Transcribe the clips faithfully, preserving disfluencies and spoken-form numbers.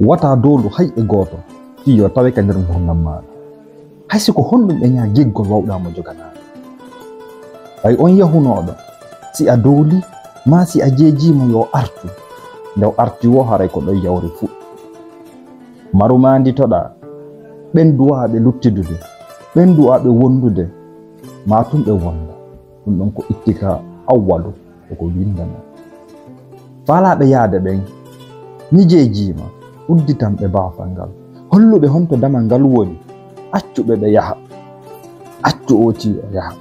Wata doolu hay e gooto fii yo tawe ka nder ngurndan maaɗa. Hay si ko honɗun ɓe ñaa giggol wawɗaa mo joganaade. Ɓay on yahunooɗo, si a dooli, maa si a jeejiima yo artu, nde o arti woo haray ko ɗon yawri fuɗɗi. Maru maanditoɗaa, ɓen duwaaɓe luttidude, ɓen duwaaɓe wondude, maa tun ɓe wonda. Ɗun ɗon ko ittika awwalu, ko ko winndana. Faalaaɓe yaade ɓen, mi jeejiima, udditan ɓe baafal ngal. Hollu ɓe honto damal ngal woni, accu ɓe ɓe yaha. Accu oo tii o yaha.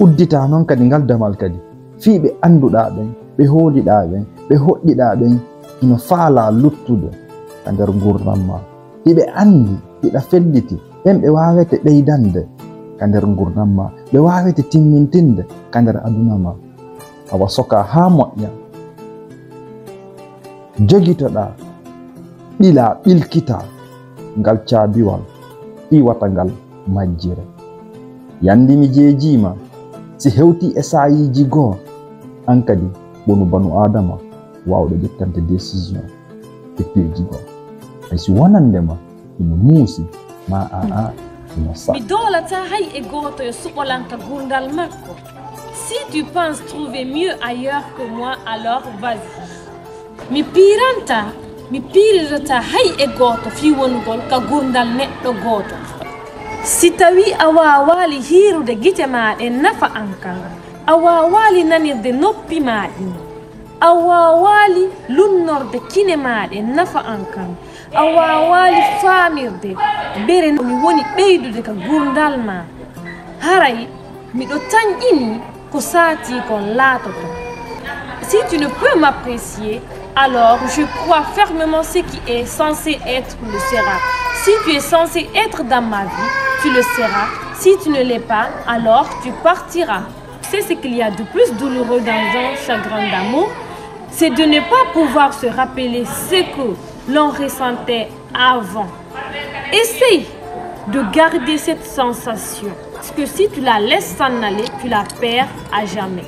Udditaa non kadi ngal damal kadi, fii ɓe annduɗaa ɓen, ɓe hooliɗaa ɓen, ɓe hoɗɗiɗaa ɓen, hino faalaa luttude ka nder ngurndan maa. Hiɓe anndi, hiɗa felliti, ɓen ɓe waawete ɓeydande ka nder ngurndan maa, ɓe waawete timmintinde ka nder aduna maa. Awa sokaa haa moƴƴa. Jogitoɗaa, ɓilaa, ɓilkitaa ngal caabiwal fii wata ngal majjire. Yandi mi jeejiima, si hewtii e saayiiji goo, an kadi wonu banu Aadama waawɗo ƴettande décision e piiji goo. Hay si wonande ma hino muusi, maa aa, hino sa. Mi doolataa hay e gooto yo suɓolan ka gurdal makko. Si tu penses trouver mieux ailleurs que moi, alors vas-y. Mi piirantaa, mi piirirataa hay e gooto fii wonugol ka gurdal neɗɗo gooto. Si tawii a waawaali hiirude gite maa ɗen nafa an kan, a waawaali nanirde noppi maa ɗin, a waawaali lunnorde kine maa ɗen nafa an kan, a waawaali faamirde bere no mi woni ɓeydude ka gurdal maa, haray miɗo tanƴinii ko saatii kon laatoto. Si tu ne peux m'apprécier, alors je crois fermement ce qui est censé être le sera. Si tu es censé être dans ma vie, tu le seras. Si tu ne l'es pas, alors tu partiras. C'est ce qu'il y a de plus douloureux dans un chagrin d'amour, c'est de ne pas pouvoir se rappeler ce que l'on ressentait avant. Essaye de garder cette sensation. Parce que si tu la laisses s'en aller, tu la perds à jamais.